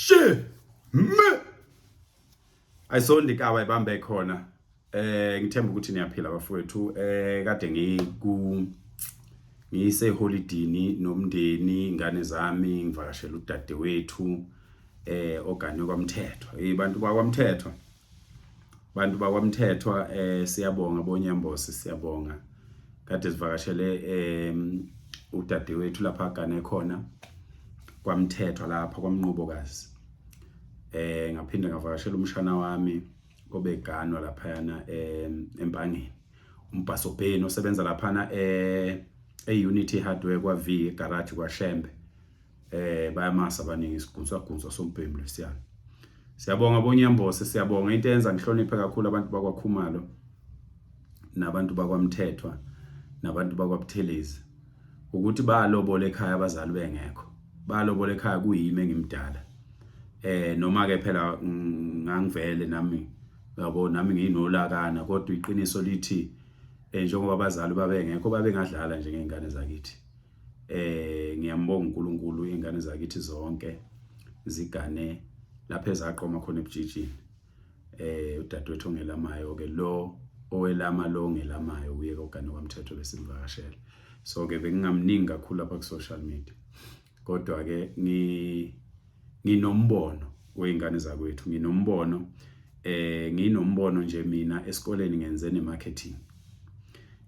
She me Ayisondi kawa ibambe khona. Ngithemba ukuthi niyaphila bafowethu. Kade ngiku ngise holidini nomndeni, ingane zami, ngivakashela udadewethu ogane kwaMthethwa. Hey bantu bakwaMthethwa. Bantu bakwaMthethwa, siyabonga boNyambosi, siyabonga. Kade sivakashele udadewethu lapha agane khona kwaMthethwa, lapha kwaMnqobokazi. Ngaphinde ngavakashela umshana wami obeganwa laphayana eMpangeni, umbhasobheni osebenza laphana e-Unity Hardware kwa V garage kwaShembe. Bayamasa abaningi isigunswa gunswa sombhemu lesiyana. Siyabonga boNyambose, siyabonga. Into eyenza ngihloniphe kakhulu abantu bakwaKhumalo nabantu bakwaMthethwa nabantu bakwaButhelezi ukuthi balobola ekhaya abazali bengekho, balobola ekhaya kuyimi engimdala. Noma ke phela ngangivele nami, yabo, nami nginolakana, kodwa iqiniso lithi njengoba abazali babengekho, babengadlala nje ngezingane zakithi. Ngiyambonga uNkulunkulu, izingane zakithi zonke zigane lapha ezaqoma khona ebujijini. Udadewethu ongelamayo ke lo, owelama lo ongelamayo, uye kogane kwaMthetho besimvakashela. So ke bengingamningi kakhulu lapha ku social media, kodwa ke nginombono wezingane zakwethu, nginombono nje. Mina esikoleni ngenze ne-marketing,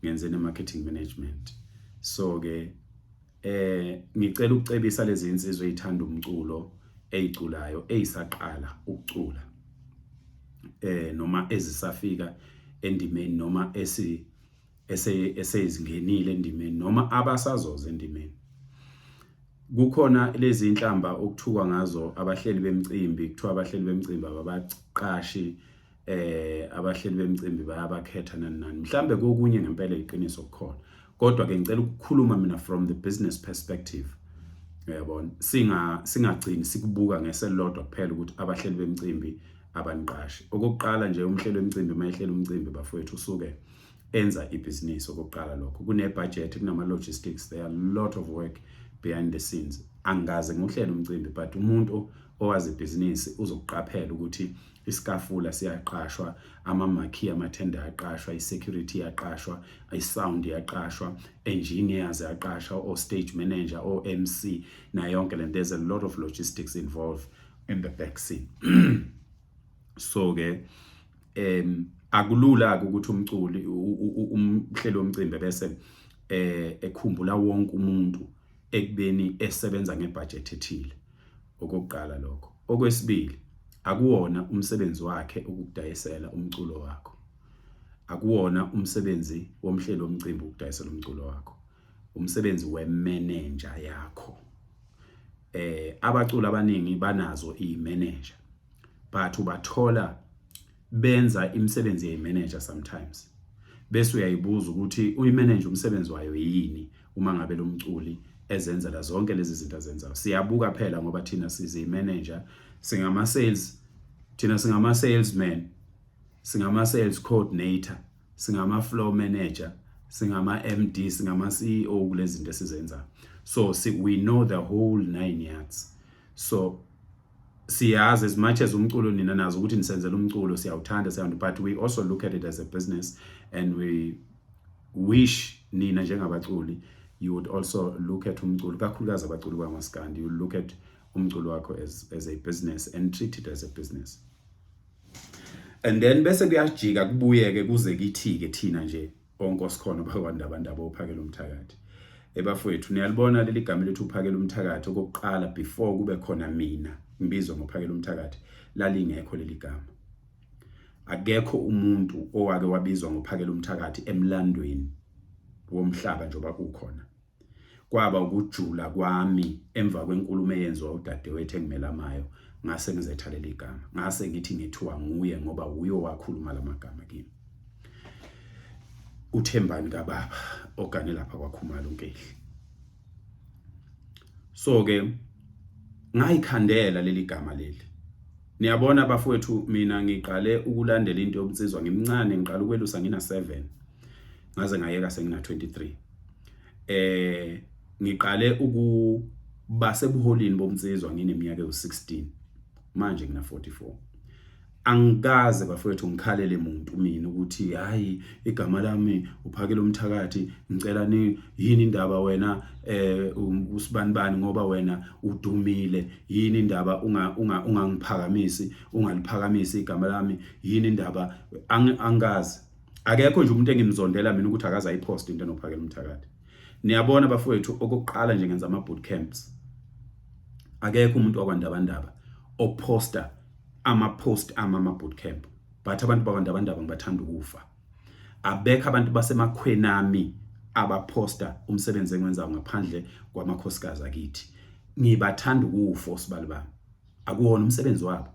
ngenze ne-marketing management. So ke ngicela ukucebisa lezi insizwe ezithanda umculo, eziculayo, ezisaqala ukucula noma ezisafika endimeni, noma esi esezingenile endimeni, noma abasazoza endimeni. Kukhona lezi inhlamba okuthukwa ngazo abahleli bemicimbi, kuthiwa abahleli bemicimbi ababaqashi, abahleli bemicimbi bayabakhetha, nani nani. Mhlambe kokunye ngempela iqiniso kukhona, kodwa ke ngicela ukukhuluma mina from the business perspective, uyabona, singagcini sikubuka ngeselodwa kuphela ukuthi abahleli bemicimbi abaniqashi. Okokuqala nje, umhleli wemicimbi mayehlela umcimbi, bafowethu, usuke enza ibhizinisi okokuqala lokho. Kune-budget, kunama-logistics, there are a lot of work behind the scenes. Angikaze ngiwuhlele umcimbi, but umuntu owazi ibhizinisi uzokuqaphela ukuthi isikafula siyaqashwa, ama-marquee, amathenda ayaqashwa, i-security iyaqashwa, i-sound iyaqashwa, engineers yaqashwa, o-stage manager, o-MC, nayo yonke le. There's a lot of logistics involved in the back scene. So ke akulula ukuthi umculi, umhleli womcimbi bese ekhumbula wonke umuntu ekubeni esebenza ngebudget ethile. Okokuqala lokho. Okwesibili, akuwona umsebenzi wakhe ukukudayisela umculo wakho. Akuwona umsebenzi womhleli womcimbi ukudayisela umculo wakho, umsebenzi wemanager yakho. Abaculi abaningi banazo i-manager, but ubathola benza imisebenzi ye-manager sometimes, bese uyayibuza ukuthi uyi-manager umsebenzi wayo yini uma ngabe lo mculi ezenzela zonke lezi zinto azenzayo. Siyabuka phela ngoba thina sizi-manager, singama-sales, thina singama-salesman, singama-sales coordinator, singama-floor manager, singama-MD, singama-CEO kulezi zinto esizenzayo. So we know the whole nine yards. So siyazi, as much as umculo nina nazo ukuthi nisenzela umculo, siyawuthanda, siyawuthanda, but we also look at it as a business and we wish nina njengabaculi you would also look at umculo, kakhulukazi abaculi bamaskandi, you look at umculo wakho as a business and treat it as a business. And then bese kuyajika kubuyeke kuze kithi-ke thina nje onkosikhona bakwaNdabandaba, ophakela umthakathi. Ebafowethu, niyalibona leli gama lethu uphakela umthakathi. Okokuqala, before kube khona mina ngibizwa ngophakela umthakathi, lalingekho leli gama. Akekho umuntu owake wabizwa ngophakela umthakathi emlandweni womhlaba njengoba ukhona. Kwaba ukujula kwami emva kwenkulumo eyenziwa udadewethu engimelamayo, ngase ngizetha leli gama, ngase ngithi ngithiwa nguye ngoba uye wakhuluma lamagama kimi, uThembani kababa ogane lapha kwaKhumalo uNkehli. So ke ngayikhandela leli gama leli. Niyabona bafowethu, mina ngiqale ukulandela into yobunsizwa ngimncane. Ngiqala ukwelusa ngina 7, ngaze ngayeka sengina 23. Ngiqale ukuba sebuholini bomnsizwa ngineminyaka ewu16. Manje ngina 44. Angikaze, bafowethu, ngikhalele muntu mina ukuthi hayi, igama lami uPhakela Umthakathi, ngicela ni yini indaba wena usibanibani, ngoba wena udumile, yini indaba ungangiphakamisi, ungaliphakamisi igama lami, yini indaba? Angikaze, akekho nje umuntu engimzondela mina ukuthi akaze ayipost into enoPhakela Umthakathi. Niyabona, bafowethu, okokuqala nje ngenza ama boot camps, akekho umuntu wakwaNdabandaba oposta ama-post ama bootcamp, but abantu bakwaNdabandaba ngibathanda ukufa. Abekho abantu basemakhwenami abaposta umsebenzi engiwenzayo ngaphandle kwamakhosikazi akithi. Ngibathanda ukufa osibali bami, akuwona umsebenzi wabo.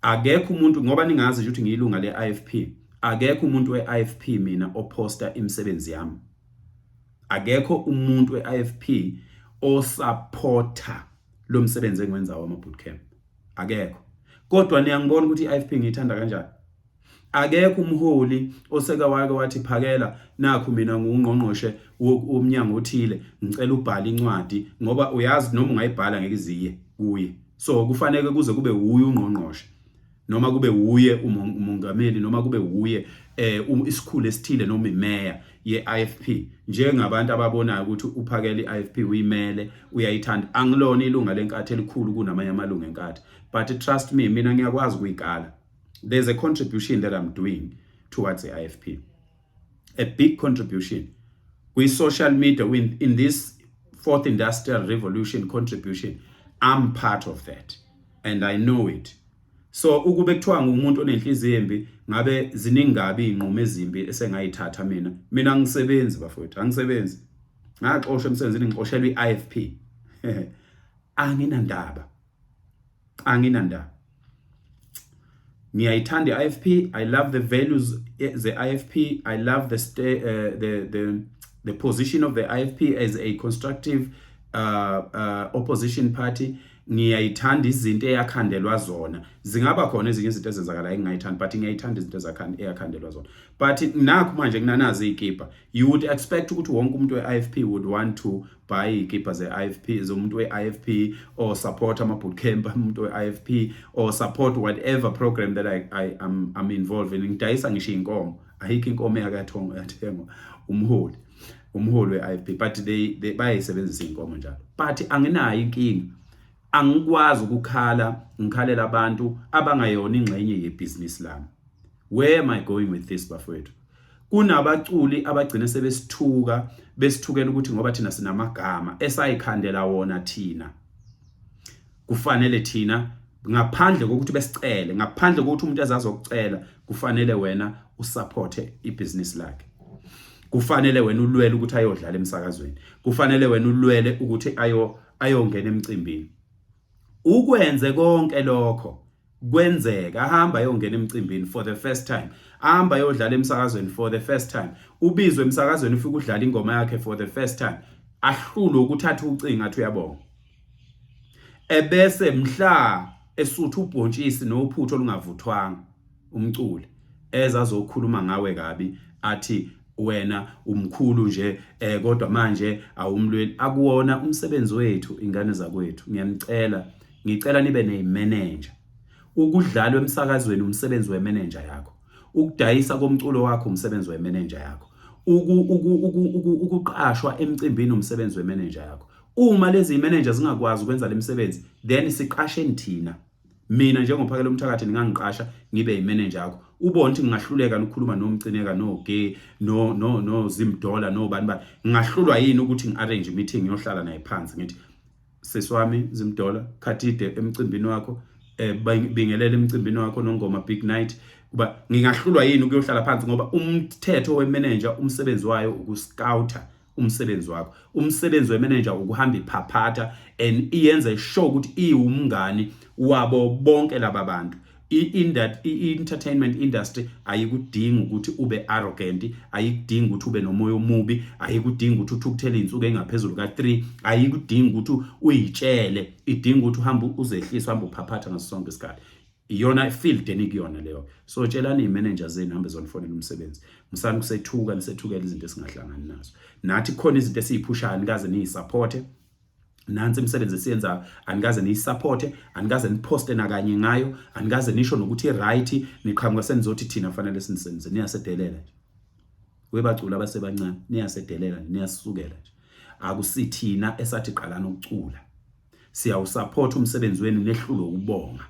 Akekho umuntu, ngoba ningazi nje ukuthi ngiyilunga le-IFP, akekho umuntu we-IFP mina oposta imisebenzi yami. Akekho umuntu we-IFP osupporta lo msebenzi engiwenzayo wama-bootcamp, akekho. Kodwa niyangibona ukuthi i-IFP ngiyithanda kanjani. Akekho umholi oseke wake wathi, "Phakela, nakhu mina ngungqongqoshe womnyango othile, ngicela ubhale incwadi," ngoba uyazi noma ungayibhala ngeke iziye kuye. So kufanele kuze kube wuye ungqongqoshe noma kube wuye umongameli noma kube wuye isikhulu esithile noma imeya ye-IFP, njengabantu ababonayo ukuthi uPhakela i-IFP uyimele, uyayithanda. Angilona ilunga leNkatha elikhulu kunamanye amalunga eNkatha, but trust me, mina ngiyakwazi ukuyikala. There's a contribution that I'm doing towards the IFP, a big contribution kwi-social media in this fourth industrial revolution contribution. I'm part of that and I know it. So ukube kuthiwa ngumuntu onenhliziyo embi, ngabe ziningi kabi izinqumo ezimbi esengayithatha mina. Mina angisebenzi, bafowethu, angisebenzi, ngaxoshwa emsebenzini, ngixoshelwa i-IFP. Anginandaba, anginandaba. Ngiyayithanda i-IFP. I love the values ze-IFP. I love the uh, the the the position of the IFP as a constructive opposition party. Ngiyayithanda izinto eyakhandelwa zona. Zingaba khona ezinye izinto ezenzakalayo engingayithandi, but ngiyayithanda izinto eyakhandelwa zona. But nakho manje kunanazi izikipa. You would expect ukuthi wonke umuntu we-IFP would want to buy izikipa ze-IFP, zomuntu we-IFP, or support ama-bootcamp umuntu we-IFP, or support whatever program that I'm involved in. Ngidayisa ngisho inkomo, ayikho inkomo eyakathongwa yathengwa umholi we-IFP, but they bayayisebenzisa inkomo njalo. But anginayo inkinga, angikwazi ukukhala ngikhalela abantu abangayona ingxenye yebhizinisi lami. Where am I going with this, bafowethu? Kunabaculi abagcine sebesithuka, besithukela ukuthi ngoba thina sinamagama esayikhandela wona thina, kufanele thina, ngaphandle kokuthi besicele, ngaphandle kokuthi umuntu ezazokucela, kufanele wena usupporte ibhizinisi lakhe, kufanele wena ulwele ukuthi ayodlala emsakazweni, kufanele wena ulwele ukuthi ayongena emcimbini. Ukwenze konke lokho kwenzeka, ahamba ayongena emcimbini for the first time, ahamba ayodlala emsakazweni for the first time, ubizwe emsakazweni, ufike udlala ingoma yakhe for the first time, ahlulwe ukuthatha ucingo athi uyabonga, ebese mhla esutha ubhontshisi nophuthu olungavuthwanga, umculi ezazokhuluma ngawe kabi, athi wena umkhulu nje kodwa manje awumlweli. Akuwona umsebenzi wethu, ingane zakwethu. Ngiyanicela, ngicela nibe neyimanager. Ukudlalwa emsakazweni umsebenzi wemanager yakho, ukudayisa komculo wakho umsebenzi wemanager yakho, ukuqashwa emcimbini umsebenzi wemanager yakho. Uma lezi manager zingakwazi ukwenza lemisebenzi, then siqasheni thina. Mina njengoPhakela Umthakathi, ningangiqasha ngibe imanager yakho. Ubone ukuthi ngingahluleka ukukhuluma noMcineka, noGay, no Zimdola, nobani bani? Ngingahlulwa yini ukuthi ngi-arrange meeting, ngiyohlala naye phansi, ngithi, "Sisi wami Zimdola, khathide emcimbini wakho, bingelela emcimbini wakho Nongoma Big Night"? Kuba ngingahlulwa yini ukuyohlala phansi? Ngoba umthetho wemanager, umsebenzi wayo ukuscouta umsebenzi wakho. Umsebenzi wemanager ukuhamba iphaphatha and iyenze sure ukuthi iwumngani wabo bonke laba bantu. I-entertainment industry ayikudingi ukuthi ube arrogant, ayikudingi ukuthi ube nomoya omubi, ayikudingi ukuthi uthukuthele izinsuku engaphezulu ka-3, ayikudingi ukuthi uyitshele. Idinga ukuthi uhambe uzehlise, uhambe uphaphatha ngaso sonke isikhathi. Iyona field enikuyona leyo. So tshelani iy'manager zenu hambe zonifonela umsebenzi. Musani kusethuka, nisethukela izinto esingahlangani nazo nathi. Khona izinto esiyiphushayo, nikaze niyisupporte. Nansi imisebenzi esiyenzayo, anikaze niyisupporte, anikaze niposte nakanye ngayo, anikaze nisho nokuthi right. Niqhamuka senizothi thina fanele sinisenze. Niyasedelela nje, webacula abasebancane, niyasedelela nje, niyasukela nje. Akusithina esathi qalana ukucula. Siyawusupport umsebenzi wenu, nehlulo ukubonga.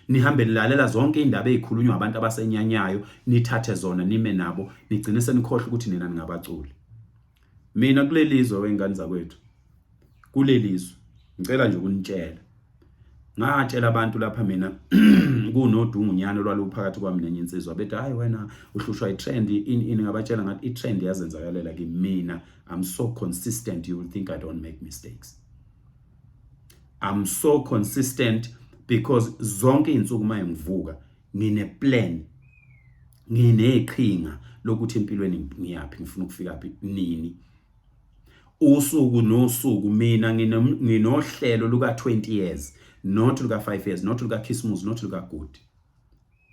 Nihambe nilalela zonke indaba ezikhulunywa abantu abasenyanyayo, nithathe zona nime nabo, nigcine senikhohle ukuthi nina ningabaculi. Mina kulelizwe, wengane zakwethu, kulelizwe, ngicela nje ukunitshela, ngatshela abantu lapha mina kunodungunyana olwaluphakathi kwami nenye insizwa, bethi, "Hayi wena, uhlushwa i-trend, ini ini." Ngabatshela ngathi i-trend yazenzakalela kimi. I'm so consistent, you will think I don't make mistakes. I'm so consistent because zonke izinsuku uma ngivuka ngine plan, ngineqhinga lokuthi empilweni ngiyaphi, ngifuna ukufika phi, nini, usuku nosuku. Mina nginohlelo luka 20 years, not luka 5 years, not luka Christmas, not luka good.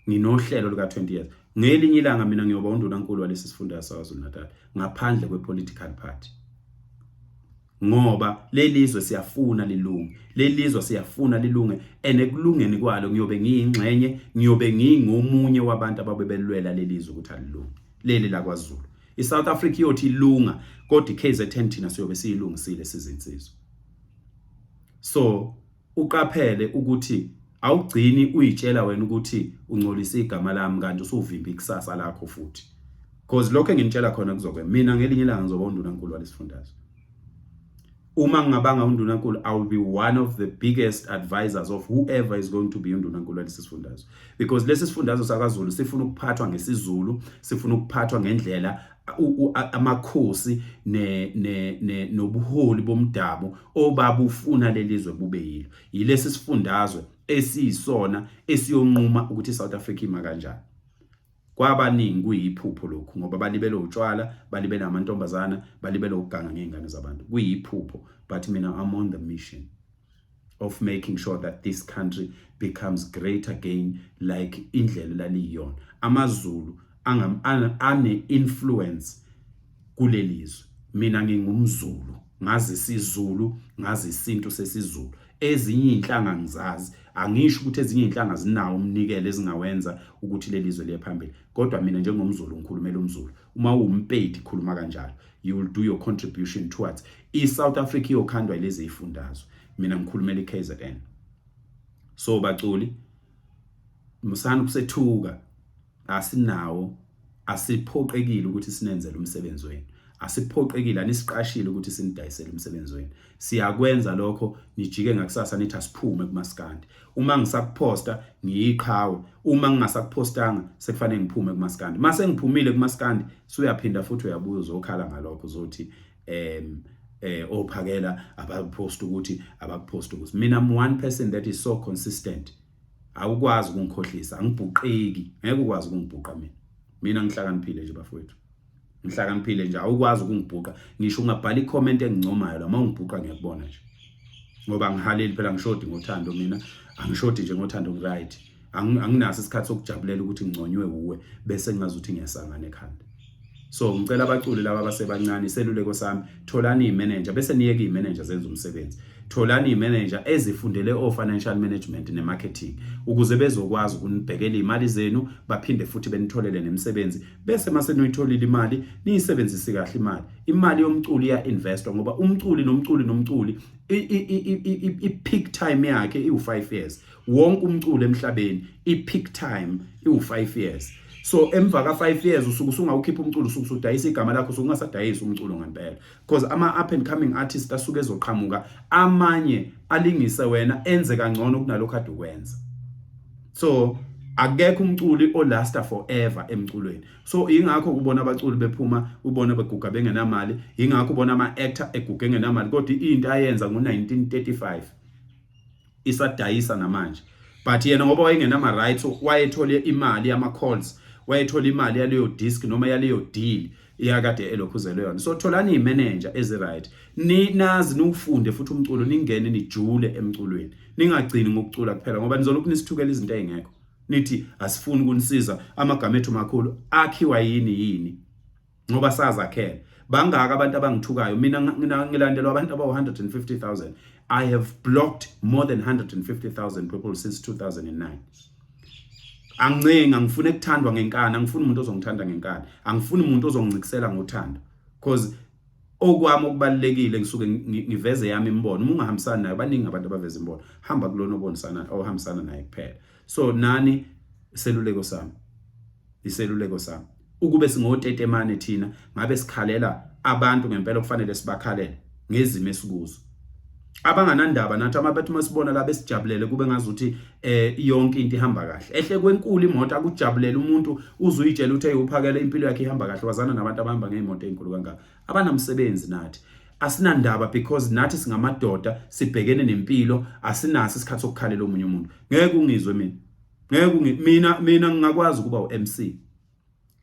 Nginohlelo luka 20 years. Ngelinye ilanga mina ngiyoba undunankulu walesi sifunda saKwaZulu Natal ngaphandle kwe-political party, ngoba lelizwe siyafuna lilunge, lelizwe siyafuna lilunge, and ekulungeni kwalo ngiyobe ngiyingxenye, ngiyobe ngingomunye wabantu ababe belwela lelizwe ukuthi alilunge, leli la kwaZulu. iSouth Africa iyothi ilunga, kodwa iKZN thina siyobe siyilungisile sizinsizwa. So uqaphele ukuthi awugcini uyitshela wena ukuthi ungcolisa igama lami, kanti usuvimba ikusasa lakho futhi, because lokho enginitshela khona kuzokwe mina ngelinye ilanga ngizoba undunankulu walesifundazwe. Uma ngingabanga undunankulu, I will be one of the biggest advisors of whoever is going to be undunankulu walesi sifundazwe, because lesi sifundazwe sakaZulu sifuna ukuphathwa ngesiZulu, sifuna ukuphathwa ngendlela amakhosi ne ne nobuholi bomdabu obabufuna lelizwe bube yilo. Yilesi sifundazwe esiyisona esiyonquma ukuthi iSouth Africa ima kanjani. Kwabaningi kuyiphupho lokhu, ngoba balibele utshwala, balibele amantombazana, balibele ukuganga ngezingane zabantu. Kuyiphupho, but mina I'm on the mission of making sure that this country becomes great again, like indlela laliyona. AmaZulu ane influence kulelizwe. Mina ngingumZulu, ngazi isiZulu, ngazi isintu sesiZulu. Ezinye inhlanga ngizazi, angisho ukuthi ezinye inhlanga zinawo umnikelo ezingawenza ukuthi lelizwe liye phambili, kodwa mina njengomZulu ngikhulumela umZulu. Uma uwumpedi, khuluma kanjalo, you will do your contribution towards iSouth Africa. Iyokhandwa ilezi ifundazwe. Mina ngikhulumela iKZN. So baculi, musani kusethuka. Asinawo, asiphoqekile ukuthi sinenzele umsebenzi wenu, asiphoqekile, anisiqashile ukuthi sinidayisele umsebenzi wenu. Siyakwenza lokho, nijike ngakusasa nithi asiphume kumaskandi. Uma ngisakuphosta ngiyiqhawe, uma ngingasakuphostanga sekufanele ngiphume kumaskandi. Mase ngiphumile kumaskandi, suyaphinda futhi uyabuya uzokhala ngalokho, uzothi ophakela abapost ukuthi abakupost ukuthi. Mina I'm one person that is so consistent, awukwazi ukungikhohlisa, angibhuqeki, ngeke ukwazi ukungibhuqa mina. Mina ngihlakaniphile nje bafowethu, ngihlakaniphile nje, awukwazi ukungibhuqa. Ngisho ungabhala i-comment engincomayo la, uma ungibhuqa ngiyakubona nje, ngoba angihaleli phela, ngishodi ngothando mina, angishodi nje ngothando, ngi-right. Anginaso isikhathi sokujabulela ukuthi nginconywe uwe bese ngingazi ukuthi ngiyasangana ekhanda. So ngicela abaculi laba abasebancane, iseluleko sami, tholani i-manager, bese niyeke i-manager zenza umsebenzi. Tholani i-manager ezifundele o-financial management ne-marketing ukuze bezokwazi ukunibhekela iy'mali zenu, baphinde futhi benitholele nemisebenzi, bese mase niyitholile imali niyisebenzise kahle imali. Imali yomculo iya-investwa, ngoba umculi nomculi nomculi i-peak time yakhe iwu-5 years. Wonke umculo emhlabeni i-peak time iwu-5 years. So emva ka-5 years usuke usungawukhipha umculo, usuke usudayisa igama lakho, usuke ungasadayisi umculo ngempela, because ama-up and coming artists asuke ezoqhamuka, amanye alingise wena, enze kangcono kunalokhu ade ukwenza. So akekho umculi olasta forever emculweni. So ingakho kubona abaculi bephuma, ubona beguga bengenamali, ingakho ubona ama-actor eguga engenamali, kodwa into ayenza ngo-1935 isadayisa namanje. But yena ngoba wayengenama-rights, wayethole imali yama-calls, wayethola imali yaleyo disc noma yaleyo deal iyakade elokhuzelwe yona. So tholani i-manager ezi-right, nazi niwufunde futhi umculo, ningene nijule emculweni, ningagcini ngokucula kuphela, ngoba nizolokhu nisithukela izinto ey'ngekho, nithi asifuni ukunisiza, amagama ethu makhulu akhiwa yini yini, ngoba sazakhela. Bangaka abantu abangithukayo mina? Ngilandelwa abantu abawu-150,000. I have blocked more than 150,000 people since 2009. Angincengi, angifuni ukuthandwa ngenkani, angifuni umuntu ozongithanda ngenkani, angifuni umuntu ozongincikisela ngothando, because okwami okubalulekile ngisuke ngiveze yami imibono. Uma ungahambisani nayo, baningi abantu abaveza imibono, hamba kulona obonisana, ohambisana naye kuphela. So nani, iseluleko sami, iseluleko sami, ukube singotetemane thina ngabe sikhalela abantu ngempela okufanele sibakhalele ngezimo esikuzo. Abanganandaba nathi amabethi masibona la besijabulele, kube ngazuthi yonke into ihamba kahle, ehle kwenkulu imoto, akujabulele umuntu, uzuyitshela ukuthi uphakele, impilo yakhe ihamba kahle, wazana nabantu abahamba ngezimoto ezinkulu kangaka, abanamsebenzi nathi. Asinandaba, because nathi singamadoda, sibhekene nempilo, asinaso isikhathi sokukhalela omunye umuntu. Ngeke ungizwe mina, ngeke mina ngingakwazi ukuba u-MC,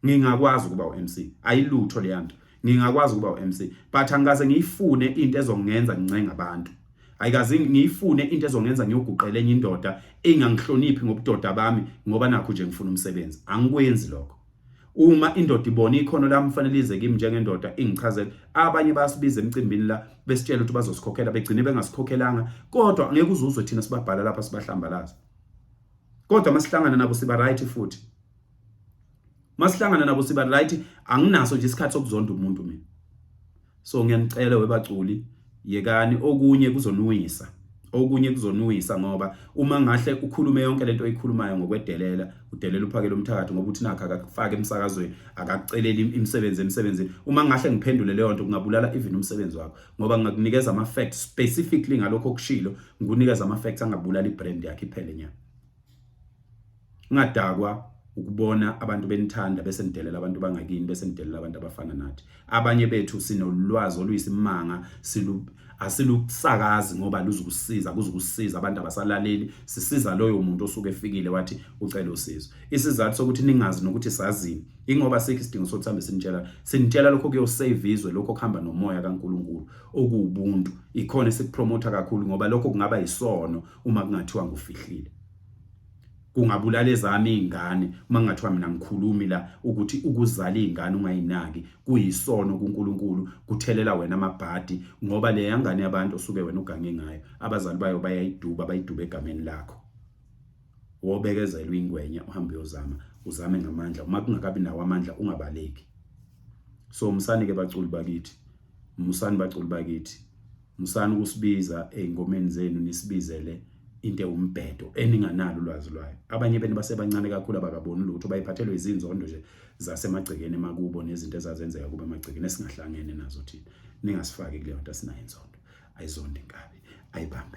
ngingakwazi ukuba u-MC, ayilutho leyanto, ngingakwazi ukuba u-MC, but angikaze ngiyifune into ezongenza ngincenga abantu. Ayikaze ngiyifune into ezongenza ngiyoguqela enye indoda engangihloniphi ngobudoda bami ngoba nakho nje ngifuna umsebenzi. Angikwenzi lokho. Uma indoda ibona ikhono lami, kufanele ize kimi njengendoda ingichazele. Abanye bayasibiza emcimbini la, besitshela ukuthi bazosikhokhela, begcine bengasikhokhelanga, kodwa angeke uzuzwe thina sibabhala lapha sibahlambalaza. Kodwa masihlangana nabo siba right, futhi masihlangana nabo siba right. Anginaso nje isikhathi sokuzonda umuntu mina. So ngiyanicela webaculi, yekani okunye kuzonuwisa, okunye kuzonuwisa, ngoba uma ngahle ukhulume yonke lento oyikhulumayo ngokwedelela, udelela uphakela umthakathi, ngoba uthi nakho akakufaka emsakazweni, akakuceleli imisebenzi emsebenzini. Uma ngahle ngiphendule leyo nto, kungabulala even umsebenzi wakho, ngoba ngingakunikeza ama-facts specifically ngalokho okushilo, ngikunikeza ama-facts angabulala i-brand yakho iphele nyana. Ungadakwa ukubona abantu benithanda bese nidelela abantu bangakini, bese nidelela abantu abafana nathi. Abanye bethu sinolwazi oluyisimanga, silu asilusakazi ngoba luzukusiza, kuzukusiza abantu abasalaleli. Sisiza loyo muntu osuke efikile wathi ucela usizo. Isizathu sokuthi ningazi nokuthi sazini, ingoba sikho isidingo sokuthi hambe sinitshela, sinitshela lokho kuyosave izwe, lokho kuhamba nomoya kaNkuluNkulu okuwubuntu. Ikhona esikupromotha kakhulu, ngoba lokho kungaba isono uma kungathiwa ngufihlile, kungabulala ezami izingane uma ngathiwa mina ngikhulumi la ukuthi ukuzala izingane ungayinaki kuyisono kuNkulunkulu, kuthelela wena amabhadi, ngoba le yangane yabantu osuke wena ugange ngayo, abazali bayo bayayiduba, bayiduba egameni lakho. Wobekezela ingwenya, uhambe uyozama, uzame ngamandla. Uma kungakabi nawo amandla, ungabaleki. So musani ke baculi bakithi, musani baculi bakithi, musani ukusibiza ey'ngomeni zenu, nisibizele into ewumbhedo eninganalo ulwazi lwayo. Abanye benu basebancane kakhulu, abakaboni lutho, bayiphathelwe izinzondo nje zasemagcekeni emakubo nezinto ezazenzeka kubo emagcekeni esingahlangene nazo thina. Ningasifaki kuleyo nto, asinayo inzondo. Ayizondi inkabi, ayibambi.